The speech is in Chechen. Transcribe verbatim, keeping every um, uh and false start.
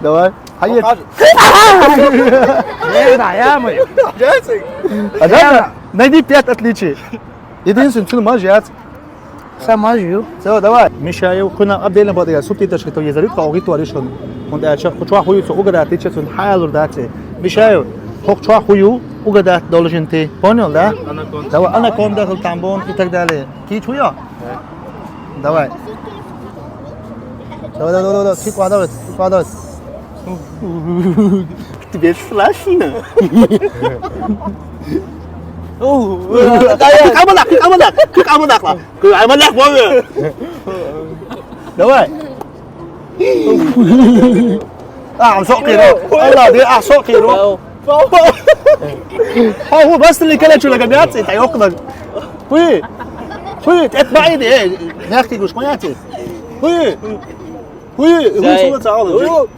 Давай. Хьаед. Э, да, я мой. А да, найди пять отличий. Единственное, цуьнан маж яц. Са маж ю. Всё, давай. Мишаев, кхуьнан а белен бадига субтитраш хӀиттор езар ю, тхо гӀиттор ю шуна. ХӀунда аьлча кху чохь хӀу ю, цо угадать дича цунна хьаалур дац. Мишаев, хӀокху чохь хӀу ю, угадать должен ты. Понял, да? Анаконда. Давай, анаконда, хӀил там бон и так далее. Кийча хӀу ю? Давай. Давай, давай, давай, давай. Кийча хӀу, давай, кийча хӀу, давай. Тебе страшно? О, кийча хӀу, кийча хӀу, кийча хӀу, кийча хӀу, кийча хӀу. Давай. А, Ӏам со кхийро. Алла, де, а, со кхийро. Хьо, хӀу бастли калачула габиаци, та йоккхлаг. ХӀуй. ХӀуй, тӀе баиде, э, мягкий гуш, хӀуй яци. ХӀуй. ХӀуй, хӀуй, Сай. Суна цаала. ХӀуй.